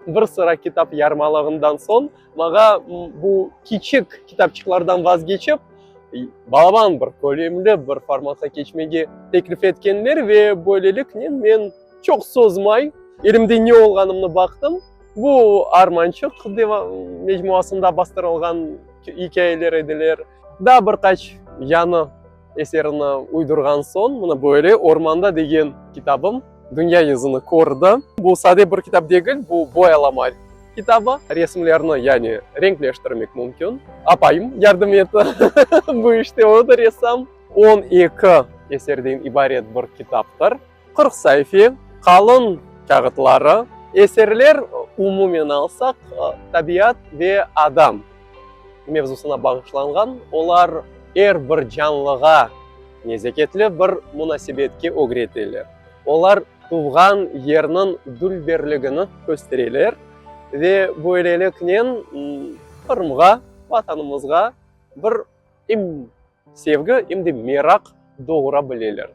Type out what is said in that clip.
Bir sıra kitap yarmalağından soñ maña bu kiçik kitapçıqlardan vazgeçip, balaban bir, kölemli bir formatqa keçmege teklif etkenler ve böyleliknen men çoq sozmay, elimde ne olğanımnı baqtım. Bu Armançıq mecmuasında bastırılğan ikâyeler ediler. Daa bir qaç yañı eserini uydurğan soñ, mına böyle Ormanda degen kitabım dünya yüzüni kördi. Bu sade bir kitap degil, bu boyalama kitabı. Resimlerni, yani renkleştirmek mümkün. Apayım yardım etti bu işte, o da ressam. 12 eserden ibaret bir kitaptır. 40 saife, qalın kâğıtları. Eserler, umumen alsaq, tabiat ve adam mevzusına bağışlanğan, olar er bir canlığa nezaketli bir munasebetke ögreteler. Olar tuvğan yerniñ dülberligini köstereler ve böyleliknen Qırımğa, Vatanımızğa bir em sevgi, em de meraq doğura bileler.